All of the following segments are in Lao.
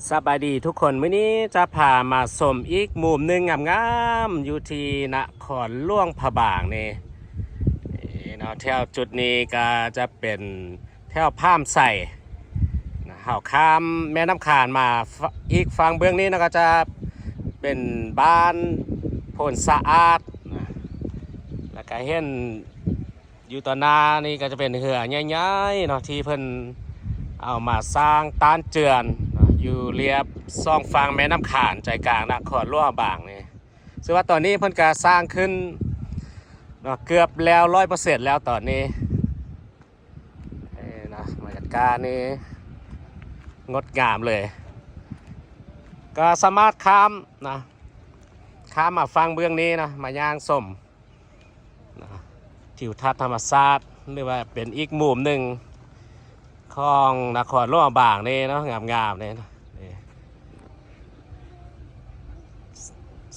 ສະບາຍດີທຸກຄົນ, ມື້ນີ້ຈະພາມາຊົມອີກມຸມໜຶ່ງງາມໆ ຢູ່ທີ່ນະຄອນຫຼວງພະບາງນີ້ ນີ້ເນາະ. ແຖວຈຸດນີ້ກໍຈະເປັນແຖວພາມໄຊນະ, ເຮົາຂ້າມແມ່ນ້ຳຂານມາ ຟ- ອີກຝັ່ງເບື້ອງນີ້ນະ ກໍຈະເປັນບ້ານໂພນສະອາດນະ, ແລ້ວກໍເຫັນ ຢູ່ຕໍ່ໜ້ານີ້ກໍຈະເປັນເຮືອໃຫຍ່ໆເນາະ ທີ່ເພິ່ນເອົາມາສ້າງຕ້ານເຈື່ອນເນາະ ຢູ່ລຽບສອງຝັ່ງແມ່ນ້ຳຂານ ໃຈກາງນະຄອນຫຼວງພະບາງນີ້. ເຊິ່ງວ່າຕອນນີ້ເພິ່ນກໍສ້າງຂຶ້ນເນາະ ເກືອບແລ້ວຮ້ອຍເປີເຊັນແລ້ວຕອນນີ້. ນີ້ນະ ບັນຍາກາດນີ້ງົດງາມເລີຍ. ກໍສາມາດຂ້າມນະ ຂ້າມມາຝັ່ງເບື້ອງນີ້ນະ ມາຍ່າງຊົມ ນະ ທິວທັດທຳມະຊາດ ຫຼືວ່າເປັນອີກມຸມໜຶ່ງຂອງນະຄອນຫຼວງພະບາງນີ້ເນາະ ງາມໆນີ້ນະ. ນີ້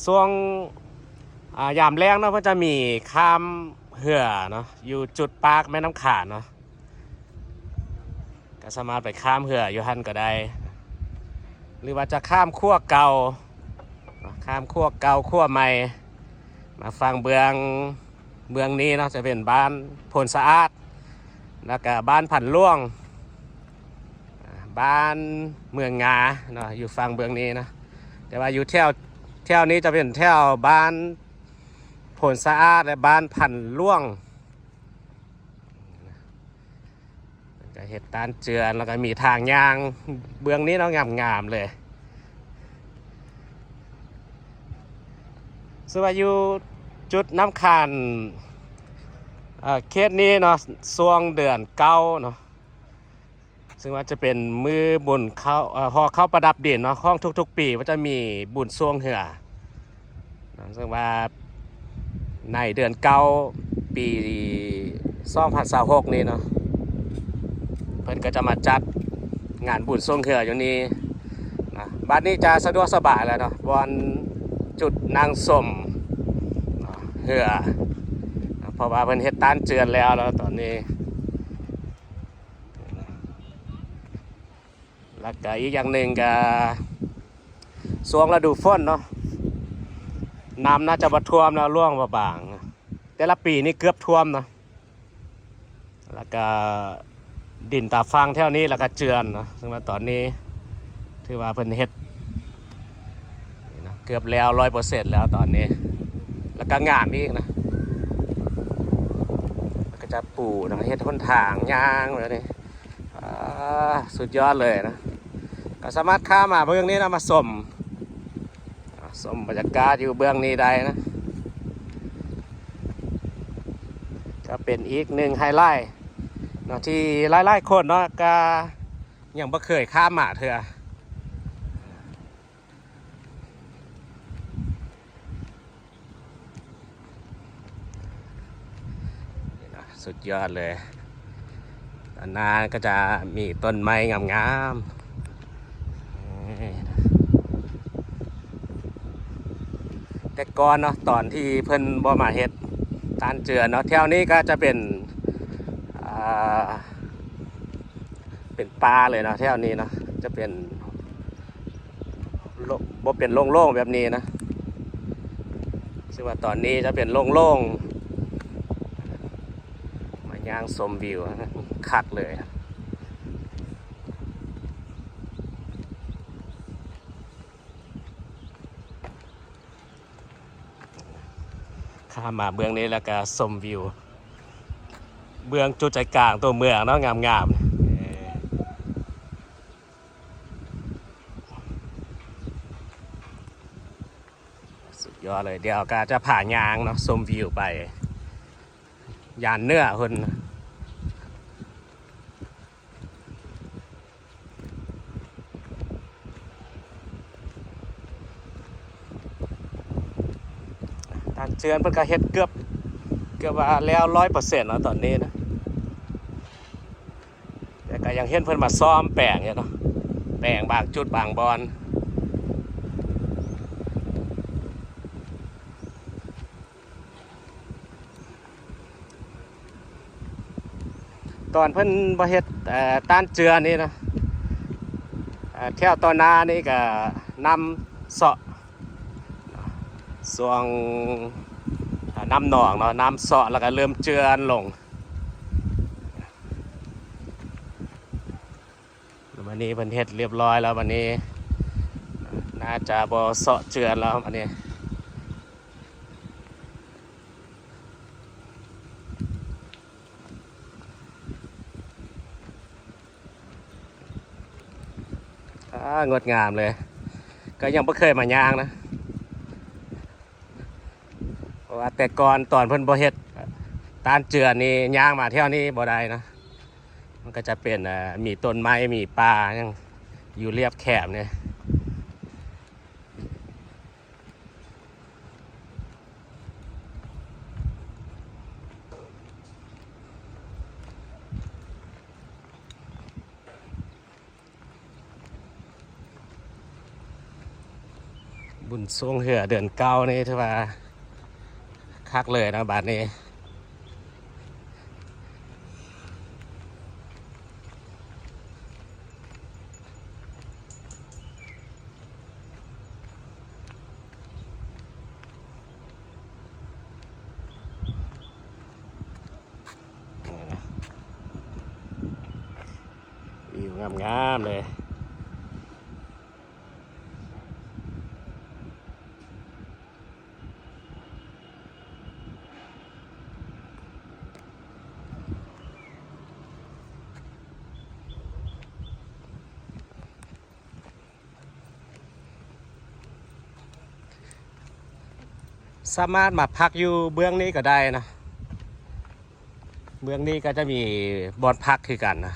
ຊ່ວງ ອາ ຍາມແລງເນາະ ເພິ່ນຈະມີຂ້າມເຮືອເນາະ ຢູ່ຈຸດປາກແມ່ນ້ຳຂານເນາະ. ກໍສາມາດໄປຂ້າມເຮືອຢູ່ຫັ້ນກໍໄດ້ ຫຼືວ່າຈະຂ້າມຂົວເກົ່າ ຂ້າມຂົວເກົ່າຂົວໃໝ່ ມາຝັ່ງເບື້ອງ ເບື້ອງນີ້ເນາະ ຈະເປັນບ້ານໂພນສະອາດ ແລ້ວກະບ້ານພັນຫຼວງ ອາ ບ້ານເມືອງງາເນາະ ຢູ່ຝັ່ງເບື້ອງນີ້ເນາະ. ແຕ່ວ່າຢູ່ແຖວ ແຖວນີ້ຈະເປັນແຖວບ້ານໂພນສະອາດ ແລະ ບ້ານພັນຫຼວງ. ກໍເຮັດຕ້ານເຈື່ອນ ແລ້ວກໍມີທາງຍ່າງເບື້ອງນີ້ເນາະ ງາມໆເລີຍ. ເຊິ່ງວ່າຢູ່ຈຸດນ້ຳຂານ ເອີ ເຂດນີ້ເນາະ ຊ່ວງເດືອນເກົ້າເນາະ ເຊິ່ງວ່າຈະເປັນມື້ບຸນເຂົ້າ ເອີ ຫໍ່ເຂົ້າປະດັບດິນເນາະ ຂອງທຸກໆປີ ວ່າຈະມີບຸນຊ່ວງເຮືອ ເຊິ່ງວ່າໃນເດືອນເກົ້າ ປີສອງພັນຊາວຫົກນີ້ເນາະ ເພິ່ນກໍຈະມາຈັດງານບຸນຊ່ວງເຮືອຢູ່ນີ້ນະ. ບັດນີ້ຈະສະດວກສະບາຍແລ້ວເນາະ ບ່ອນຈຸດນັ່ງຊົມເຮືອ ເພາະວ່າເພິ່ນເຮັດຕ້ານເຈື່ອນແລ້ວເນາະຕອນນີ້. ແລ້ວກະອີກຢ່າງໜຶ່ງກະ ຊ່ວງລະດູຝົນເນາະ ນ້ຳໜ້າຈະບໍ່ຖ້ວມແລ້ວ ຫຼວງພະບາງ ແຕ່ລະປີນີ້ເກືອບຖ້ວມເນາະ. ແລ້ວກະດິນຕາຝັ່ງແຖວນີ້ ແລ້ວກະເຈື່ອນເນາະ ເຊິ່ງວ່າຕອນນີ້ຖືວ່າເພິ່ນເຮັດ ນີ້ນະ ເກືອບແລ້ວຮ້ອຍເປີເຊັນແລ້ວຕອນນີ້ ແລ້ວກໍງາມອີກນະ ແລ້ວກໍຈະປູນະ ເຮັດຫົນທາງຍ່າງແບບນີ້ ອາ ສຸດຍອດເລີຍນະ. ກໍສາມາດຂ້າມມາເບື້ອງນີ້ນະ ມາຊົມ ອາ ຊົມບັນຍາກາດຢູ່ເບື້ອງນີ້ໄດ້ນະ ກໍເປັນອີກໜຶ່ງໄຮໄລເນາະ ທີ່ຫຼາຍໆຄົນເນາະ ກໍ ຍັງບໍ່ເຄີຍຂ້າມມາເທື່ອ. ນີ້ນະ ສຸດຍອດເລີຍ. ດ້ານໜ້າກໍຈະມີຕົ້ນໄມ້ງາມໆ. ແຕ່ກ່ອນເນາະ ຕອນທີ່ເພິ່ນບໍ່ມາເຮັດຕ້ານເຈື່ອນເນາະ ແຖວນີ້ກໍຈະເປັນ ອ່າ ເປັນປ່າເລີຍເນາະ ແຖວນີ້ເນາະ ຈະເປັນໂລ- ບໍ່ເປັນໂລ່ງໆແບບນີ້ນະ. ເຊິ່ງວ່າຕອນນີ້ຈະເປັນໂລ່ງໆ ມາຍ່າງຊົມວິວ ຄັກເລີຍ. ຂ້າມມາເບື້ອງນີ້ແລ້ວກະຊົມວິວ ເບື້ອງຈຸດໃຈກາງຕົວເມືອງເນາະ ງາມໆ. ເອີ ສຸດຍອດເລີຍ. ດຽວກະຈະພາຍ່າງເນາະ ຊົມວິວໄປ ຢ້ານເໜືອພຸ້ນ. ທາງເຈື່ອນເພິ່ນກໍເຮັດເກືອບ ເກືອບວ່າແລ້ວຮ້ອຍເປີເຊັນເນາະຕອນນີ້ນະ ແຕ່ກໍຍັງເຫັນເພິ່ນມາສ້ອມແປງຢູ່ເນາະ ແປງບາງຈຸດບາງບ່ອນ. ຕອນເພິ່ນບໍ່ເຮັດ ເອີ ຕ້ານເຈື່ອນີ້ນະ ເ ແຖວຕໍ່ໜ້ານີ້ກໍນ້ຳເຊາະ ຊ່ວງ ອາ ນ້ຳໜອງເນາະ ນ້ຳເຊາະ ແລ້ວກໍເລີ່ມເຈື່ອນລົງ. ບັດນີ້ເພິ່ນເຮັດຮຽບຮ້ອຍແລ້ວ ບັດນີ້ໜ້າຈະບໍ່ເຊາະເຈື່ອນແລ້ວບັດນີ້. ອາ ງົດງາມເລີຍ ກໍຍັງບໍ່ເຄີຍມາຍ່າງນະ ເພາະວ່າແຕ່ກ່ອນຕອນເພິ່ນບໍ່ເຮັດຕານເຈື່ອນນີ້ ຍ່າງມາແຖວນີ້ບໍ່ໄດ້ນະ. ມັນກໍຈະເປັນ ເອີ ມີຕົ້ນໄມ້ ມີປ່າຫຍັງຢູ່ລຽບແຄມນີ້. ບຸນຊ່ວງເຮືອເດືອນເກົ້ານີ້ຖືວ່າຄັກເລີຍນະບາດນີ້. ນີ້ນະ ວິວງາມໆເລີຍ. ສາມາດມາພັກຢູ່ເບື້ອງນີ້ກໍໄດ້ນະ ເບື້ອງນີ້ກໍຈະມີບ່ອນພັກຄືກັນນະ.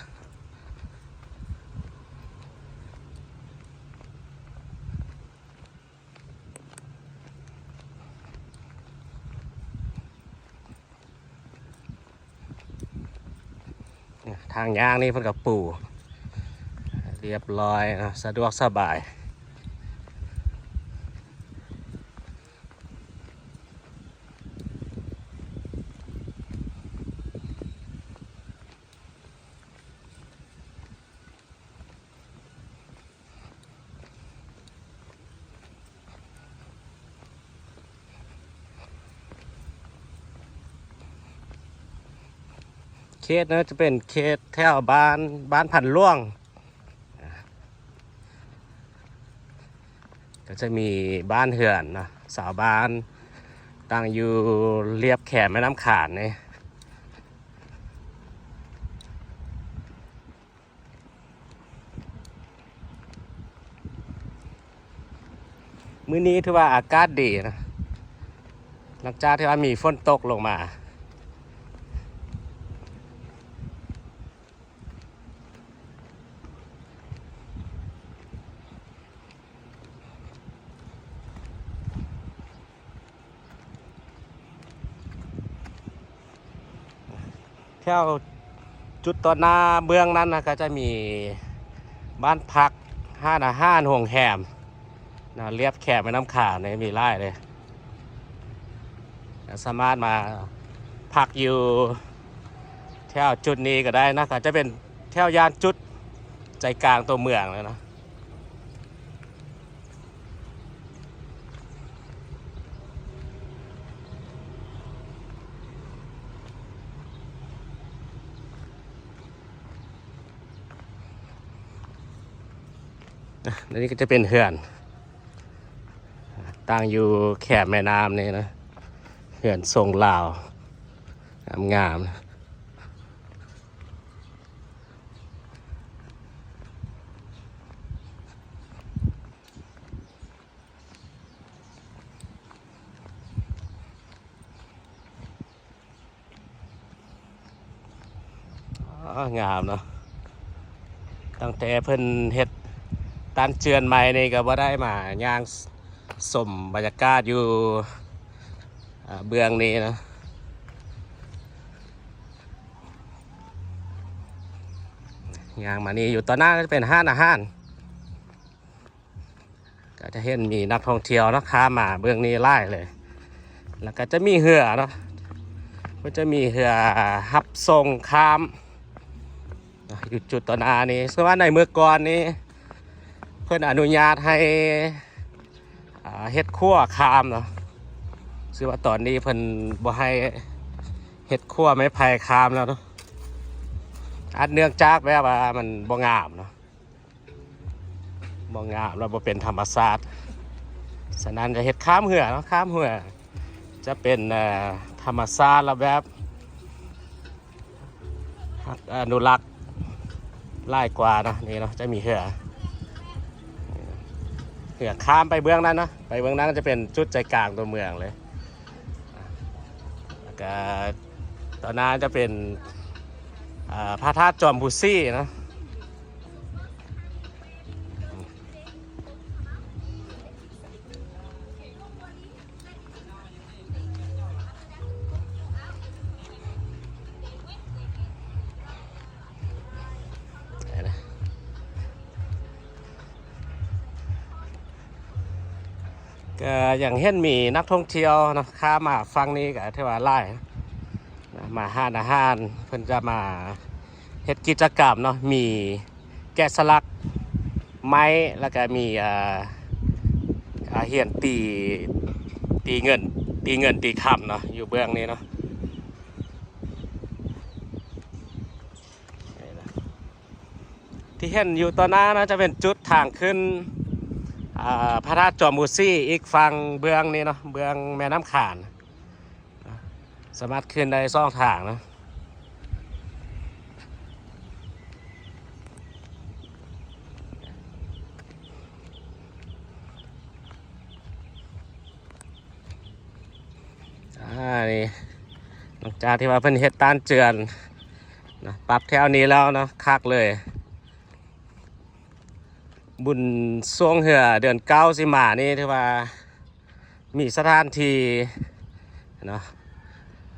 ທາງຍ່າງນີ້ເພິ່ນກໍປູຮຽບຮ້ອຍເນາະ ສະດວກສະບາຍ. ເຂດນະຈະເປັນເຂດແຖວບ້ານ ບ້ານພັນຫຼວງ ກໍຈະມີບ້ານເຮືອນເນາະ ຊາວບ້ານຕັ້ງຢູ່ລຽບແຄມແມ່ນ້ຳຂານນີ້. ມື້ນີ້ຖືວ່າອາກາດດີນະ ຫຼັງຈາກທີ່ວ່າມີຝົນຕົກລົງມາ. ແຖວຈຸດຕໍ່ໜ້າເບື້ອງນັ້ນນະ ກໍຈະມີບ້ານພັກ ຮ້ານອາຫານ ໂຮງແຮມນະ ລຽບແຄມແມ່ນ້ຳຂານນີ້ ມີຫຼາຍເລີຍ. ກໍສາມາດມາພັກຢູ່ແຖວຈຸດນີ້ກໍໄດ້ນະ ກໍຈະເປັນແຖວຢ້ານຈຸດໃຈກາງຕົວເມືອງເລີຍນະ. ອັນນີ້ກໍຈະເປັນເຮືອນ ຕັ້ງຢູ່ແຄມແມ່ນ້ຳນີ້ນະ ເຮືອນຊົງລາວ ງາມໆ. ອໍ ງາມເນາະ ຕັ້ງແຕ່ເພິ່ນເຮັດຕານເຈື່ອນໃໝ່ນີ້ ກໍບໍ່ໄດ້ມາຍ່າງຊົມບັນຍາກາດຢູ່ ອາ ເບື້ອງນີ້ນະ. ຍ່າງມານີ້ ຢູ່ຕໍ່ໜ້າກໍຈະເປັນຮ້ານອາຫານ ກໍຈະເຫັນມີນັກທ່ອງທ່ຽວເນາະ ຂ້າມມາເບື້ອງນີ້ຫຼາຍເລີຍ. ແລ້ວກໍຈະມີເຮືອເນາະ ເພິ່ນຈະມີເຮືອຮັບສົ່ງຂ້າມ ຢູ່ຈຸດຕໍ່ໜ້ານີ້. ເຊິ່ງວ່າໃນເມື່ອກ່ອນນີ້ ເພິ່ນອະນຸຍາດໃຫ້ ອ່າ ເຮັດຂົວຂ້າມເນາະ. ຄືວ່າຕອນນີ້ເພິ່ນບໍ່ໃຫ້ເຮັດຂົວໄມ້ໄຜ່ຂ້າມແລ້ວເນາະ. ອັນເນື່ອງຈາກແບບວ່າມັນບໍ່ງາມເນາະ. ບໍ່ງາມ ແລ້ວບໍ່ເປັນທຳມະຊາດ. ສະນັ້ນຈະເຮັດຂ້າມເຮືອເນາະ, ຂ້າມເຮືອຈະເປັນ ເອີ ທຳມະຊາດ ແລ້ວແບບ ອະນຸລັກຫຼາຍກວ່າເນາະ. ນີ້ເນາະ ຈະມີເຮືອ ເຮືອຂ້າມໄປເບື້ອງນັ້ນເນາະ, ໄປເບື້ອງນັ້ນຈະເປັນຈຸດໃຈກາງຕົວເມືອງເລີຍ. ແລ້ວກະຕອນໜ້າຈະເປັນ ເອີ ພະທາດຈອມບູຊີເນາະ. ກະຍັງເຫັນມີນັກທ່ອງທ່ຽວເນາະ ຂ້າມມາຝັ່ງນີ້ກະຖືວ່າຫຼາຍນະ, ມາຮ້ານອາຫານ ເພິ່ນຈະມາເຮັດກິດຈະກຳເນາະ, ມີ ແກະສະຫຼັກໄມ້ ແລ້ວກະມີ ອ່າ ອ່າ ຮຽນຕີ ຕີເງິນ ຕີເງິນຕີຄຳເນາະ ຢູ່ເບື້ອງນີ້ເນາະ. ທີ່ເຫັນຢູ່ຕໍ່ໜ້ານະ ຈະເປັນຈຸດທາງຂຶ້ນ ອ່າ ພະທາດຈອມບູຊີ ອີກຝັ່ງເບື້ອງນີ້ເນາະ, ເບື້ອງແມ່ນ້ຳຂານ. ສາມາດຂຶ້ນໄດ້ສອງທາງນະ. ອ່າ ນີ້ ຫຼັງຈາກທີ່ວ່າເພິ່ນເຮັດຕ່ານເຈື່ອນນະ, ປັບແຖວນີ້ແລ້ວເນາະ, ຄັກເລີຍ. ບຸນຊ່ວງເຮືອເດືອນເກົ້າຊິມານີ້ ຖືວ່າມີສະຖານທີ່ເນາະ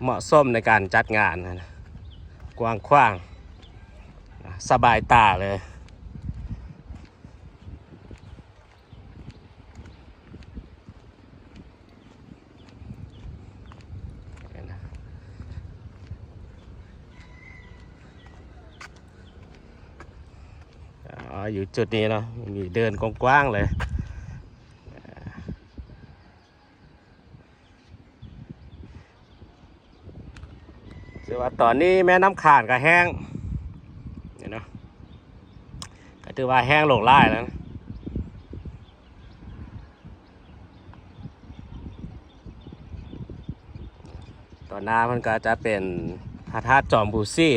ເໝາະສົມໃນການຈັດງານນະ, ກວ້າງຂວາງນະ, ສະບາຍຕາເລີຍ. ອ່າ ຢູ່ຈຸດນີ້ເນາະ ມີເດີ່ນກວ້າງໆເລີຍ. ຖືວ່າຕອນນີ້ແມ່ນ້ຳຂານກໍແຫ້ງ ນີ້ເນາະ, ກໍຖືວ່າແຫ້ງລົງຫຼາຍແລ້ວນະ. ຕໍ່ໜ້າມັນກໍຈະເປັນພະທາດຈອມບູຊີ.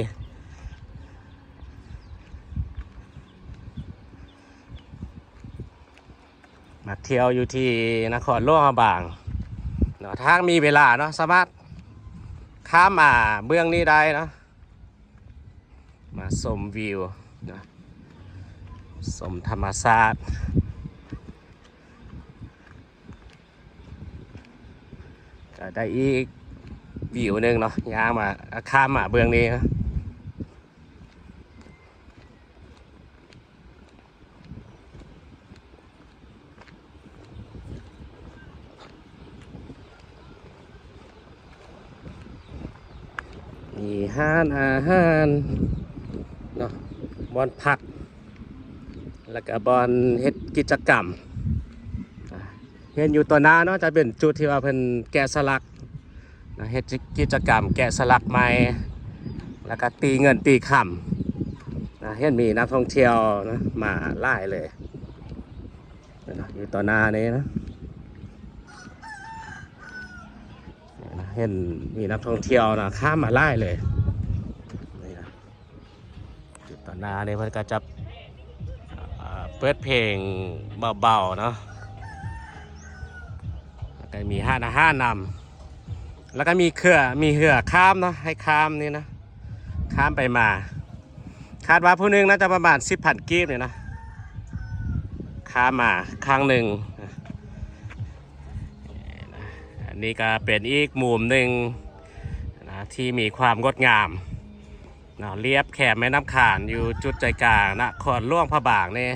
ມາທ່ຽວຢູ່ທີ່ນະຄອນຫຼວງພະບາງເນາະ, ຖ້າຫາກມີເວລາເນາະ ສາມາດຂ້າມມາເບື້ອງນີ້ໄດ້ເນາະ, ມາຊົມວິວເນາະ, ຊົມທຳມະຊາດ. ກໍໄດ້ອີກວິວໜຶ່ງເນາະ, ຍ່າງມາ ຂ້າມມາເບື້ອງນີ້ເນາະ. ມີຮ້ານອາຫານເນາະ, ບ່ອນພັກ ແລ້ວກະບ່ອນເຮັດກິດຈະກຳ. ເຫັນຢູ່ຕໍ່ໜ້າເນາະ ຈະເປັນຈຸດທີ່ວ່າເພິ່ນແກະສະຫຼັກນະ, ເຮັດກິດຈະກຳແກະສະຫຼັກໄມ້ ແລ້ວກະຕີເງິນຕີຄຳນະ. ເຫັນມີນັກທ່ອງທ່ຽວນະ ມາຫຼາຍເລີຍນະ ຢູ່ຕໍ່ໜ້ານີ້ນະ. ເຫັນມີນັກທ່ອງທ່ຽວນະ ຂ້າມມາຫຼາຍເລີຍນະ. ຈຸດຕໍ່ໜ້ານີ້ເພິ່ນກໍຈະ ເອີ ເປີດເພງເບົາໆເນາະ, ແລ້ວກໍມີຮ້ານອາຫານນຳ, ແລ້ວກໍມີເຮືອ ມີເຮືອຂ້າມເນາະ ໃຫ້ຂ້າມນີ້ນະ, ຂ້າມໄປມາ. ຄາດວ່າຜູ້ໜຶ່ງໜ້າຈະປະມານສິບພັນກີບນີ້ນະ, ຂ້າມມາຄັ້ງໜຶ່ງ. ອັນນີ້ກໍເປັນອີກມຸມໜຶ່ງນະ ທີ່ມີຄວາມງົດງາມ ເນາະ, ລຽບແຄມແມ່ນ້ຳຂານ ຢູ່ຈຸດໃຈກາງນະຄອນຫຼວງພະບາງນີ້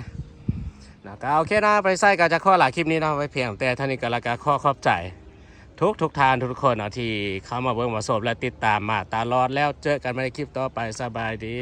ເນາະ. ກໍໂອເຄເນາະ, ໄປໃສກໍຈະຂໍລາຄລິບນີ້ເນາະ ໄວ້ພຽງແຕ່ເທົ່ານີ້ກໍແລ້ວ, ກໍຂໍຂອບໃຈທຸກໆທ່ານທຸກໆຄົນເນາະ ທີ່ເຂົ້າມາເບິ່ງມາຊົມ ແລະ ຕິດຕາມມາຕະຫຼອດ. ແລ້ວເຈີກັນໃໝ່ໃນຄລິບຕໍ່ໄປ. ສະບາຍດີ.